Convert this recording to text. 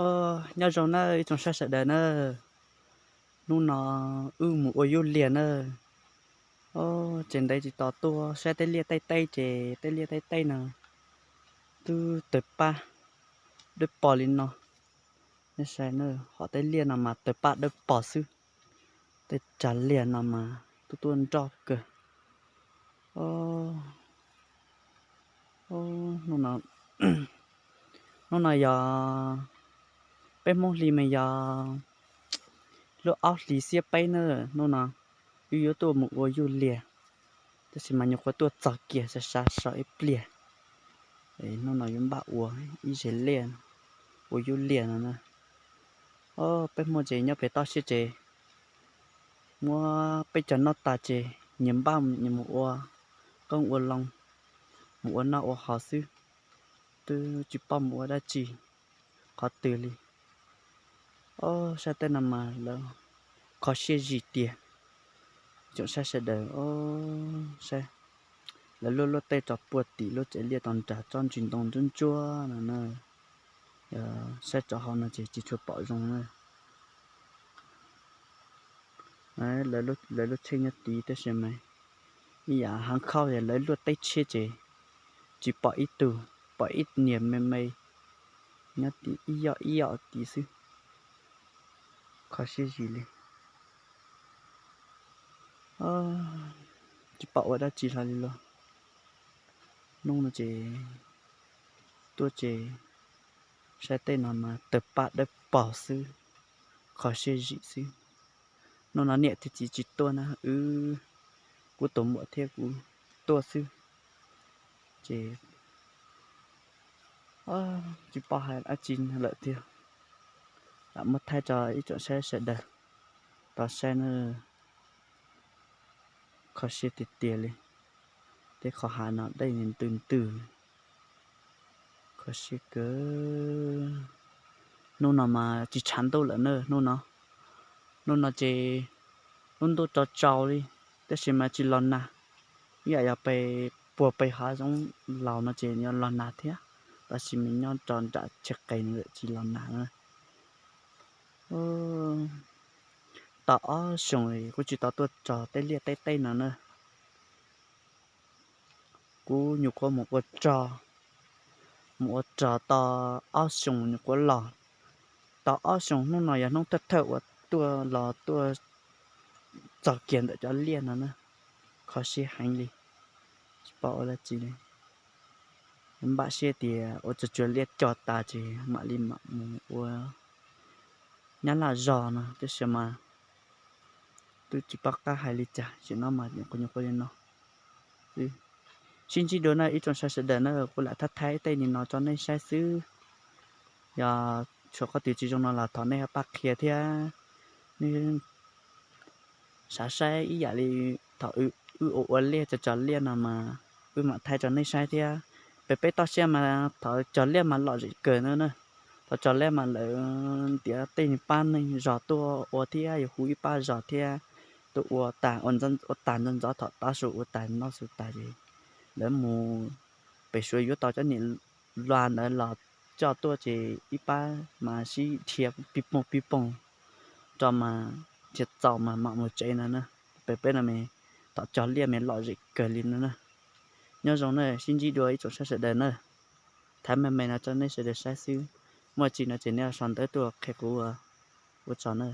Os, nyob zoo na ib tsoom saib sawv daws na, hnub no wb mus ua yuj liag na. Os, tseem ntev tsis tau tuaj saib tej liaj tej teb ces tej liaj tej teb no twb tawg paj dawb paug li no. Nej saib na, hom tej liaj no mas tawg paj dawb paug xwb, tej tsav liag no mas tuaj tuaj nroj kawg. Hnub no yog, peb Hmoob hli mas yog lub ob hlis xiab peb na. Hnub no wb yuav tuaj mus ua yuj liag, tab sis mas nyuam qhuav tuaj txog kiag xav xav so ib pliag. Hnub no yuav npaj ua ib zes liaj, ua yuj liaj no na. Os, peb Hmoob ces nyob pem toj siab ces muab peb cov noj tas ces nyias npaj nyias mus ua qoob ua loo, mus ua noj ua haus xwb, twb tsis paub mus ua dab tsi qhov twg li. Os, saib tej no mas lawv kho siab zim tiag. Tsoom saib sawv daws, os, saib, lawv luaj luaj tej rau puag tim lub tsev liaj tod nrad tsob ntsis ntoo ntsuab ntsuab no na. Yog saib rau hauv no ces tsis tshua pom zoo na. Lawv lub tsheb nyob tid tab sis mas ib yam hav khauj, lawv luaj teb tshiab ces tsis pom ib tug, pom ib niag me me nyob tim ib yoj ib yoj tid xwb. Kho siab zim li. Tsis pom ua dab tsi hlo li los. Hnub no ces tuaj ces saib tej no mas tawg paj dawb paug xwb, kho siab zim xwb. Hnub no niam thiab txiv tsis tuaj na, wb, kuv tus muam thiab kuv tuaj xwb. Ces tsis paub hais dab tsi lawm tiag. Lam muab thaij rau ib tsoom saib sawv daws tau saib na. Kho siab tiag tiag li. Tej qhov hav no dej ntws ntws. Kho siab kawg. Hnub no mas tsis tshav ntuj lawm na hnub no. Hnub no ces lub ntuj tsaus tsaus li, tab sis mas tsis los nag. Ib yam yog pem puag pem hav zoov laus no ces yog los nag thiab, tab sis mas nyob rau nram chaw qis no tsis los nag na. Tau ob xyoos kuv tsis tau tuaj txog tej liaj tej teb no na. Kuv nyuam qhuav mus ua rog, mus ua rog tau ob xyoos nyuam qhuav los. Tau ob xyoos hnub no yog hnub thawj thawj uas tuaj los tuaj txog kiag ntawm cov liaj no na. Kho siab heev li, tsis paub ua dab tsi li. Npaj siab tias ua tsuag tsuag liaj cog tas ces mam li mam mus ua nyab laj zog no, tab sis mas twb tsis paub qab hais li cas, tam sim no mas nyuam qhuav li no. Sib ntsib dua na ib tsoom saib sawv daws na, kuv lam thaij thaij tej li no rau nej saib xwb. Yog tshuav qhov twg tsis zoo no los thov nej ho pab qhia thiab. Nej xav saib ib yam li thaum wb ua ua liaj tso tso liaj no mas wb mam thaij rau nej saib thiab. Pem peb toj siab mas thaum tso liaj mas lom zem kawg na. Thaum tso liaj mas lawv ntiav tej pab neeg zog tuaj ua thiab, yuav hu ib pab zog thiab tuaj ua tas, ua tas ntxov ntxov, thaum tav su ua tas noj su tas ces lawv mus pem suav yuav tau cov niam lua ntawd los coj tuaj ces ib pab mas sib dhia pib poog pib poog rau mas dhia txaus mas mam mus tsev no na. Pem peb no mas thaum cog liaj mas lom zem kawg li no na. Nyob zoo na, sib ntsib dua ib tsoom saib sawv daws na. Thaij me me no rau nej sawv daws saib xwb. Muaj tsi no ces nej sau ntawv tuaj qhia kuv ua tsaug na.